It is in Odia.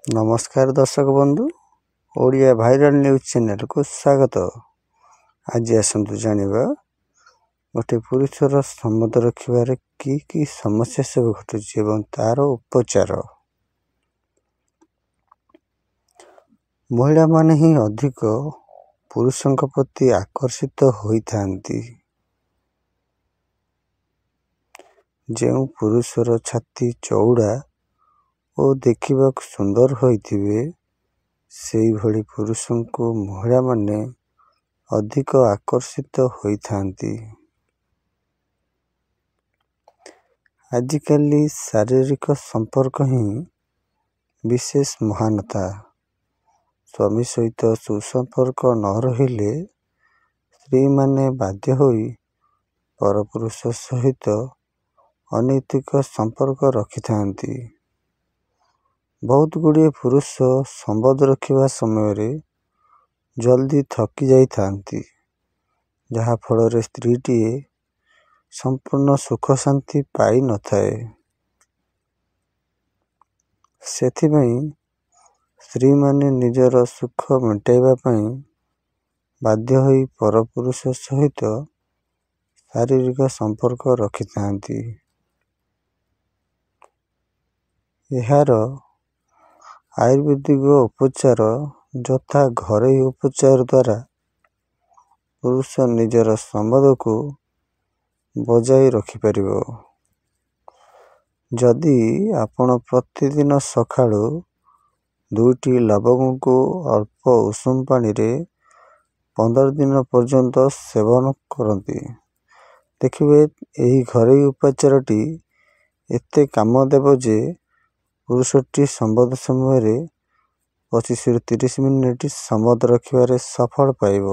ନମସ୍କାର ଦର୍ଶକ ବନ୍ଧୁ, ଓଡ଼ିଆ ଭାଇରାଲ ନ୍ୟୁଜ୍ ଚ୍ୟାନେଲକୁ ସ୍ୱାଗତ। ଆଜି ଆସନ୍ତୁ ଜାଣିବା ଗୋଟେ ପୁରୁଷର ସମ୍ବନ୍ଧ ରଖିବାରେ କି କି ସମସ୍ୟା ସବୁ ଘଟୁଛି ଏବଂ ତା'ର ଉପଚାର। ମହିଳାମାନେ ହିଁ ଅଧିକ ପୁରୁଷଙ୍କ ପ୍ରତି ଆକର୍ଷିତ ହୋଇଥାନ୍ତି। ଯେଉଁ ପୁରୁଷର ଛାତି ଚଉଡ଼ା ଓ ଦେଖିବାକୁ ସୁନ୍ଦର ହୋଇଥିବେ, ସେହିଭଳି ପୁରୁଷଙ୍କୁ ମହିଳାମାନେ ଅଧିକ ଆକର୍ଷିତ ହୋଇଥାନ୍ତି। ଆଜିକାଲି ଶାରୀରିକ ସମ୍ପର୍କ ହିଁ ବିଶେଷ ମହାନତା। ସ୍ୱାମୀ ସହିତ ସୁସମ୍ପର୍କ ନ ରହିଲେ ସ୍ତ୍ରୀମାନେ ବାଧ୍ୟ ହୋଇ ପରପୁରୁଷ ସହିତ ଅନୈତିକ ସମ୍ପର୍କ ରଖିଥାନ୍ତି। ବହୁତ ଗୁଡ଼ିଏ ପୁରୁଷ ସମ୍ବନ୍ଧ ରଖିବା ସମୟରେ ଜଲ୍ଦି ଥକି ଯାଇଥାନ୍ତି, ଯାହାଫଳରେ ସ୍ତ୍ରୀଟିଏ ସମ୍ପୂର୍ଣ୍ଣ ସୁଖ ଶାନ୍ତି ପାଇନଥାଏ। ସେଥିପାଇଁ ସ୍ତ୍ରୀମାନେ ନିଜର ସୁଖ ମେଣ୍ଟାଇବା ପାଇଁ ବାଧ୍ୟ ହୋଇ ପରପୁରୁଷ ସହିତ ଶାରୀରିକ ସମ୍ପର୍କ ରଖିଥାନ୍ତି। ଏହାର ଆୟୁର୍ବେଦିକ ଉପଚାର ଯଥା ଘରୋଇ ଉପଚାର ଦ୍ୱାରା ପୁରୁଷ ନିଜର ସମ୍ବନ୍ଧକୁ ବଜାୟ ରଖିପାରିବ। ଯଦି ଆପଣ ପ୍ରତିଦିନ ସକାଳୁ 2ଟି ଲବଙ୍ଗକୁ ଅଳ୍ପ ଉଷୁମ ପାଣିରେ 15 ଦିନ ପର୍ଯ୍ୟନ୍ତ ସେବନ କରନ୍ତି, ଦେଖିବେ ଏହି ଘରୋଇ ଉପଚାରଟି ଏତେ କାମ ଦେବ ଯେ ପୁରୁଷଟି ସମ୍ବନ୍ଧ ସମୟରେ 25ରୁ 30 ମିନିଟ୍ ସମ୍ବନ୍ଧ ରଖିବାରେ ସଫଳ ପାଇବ।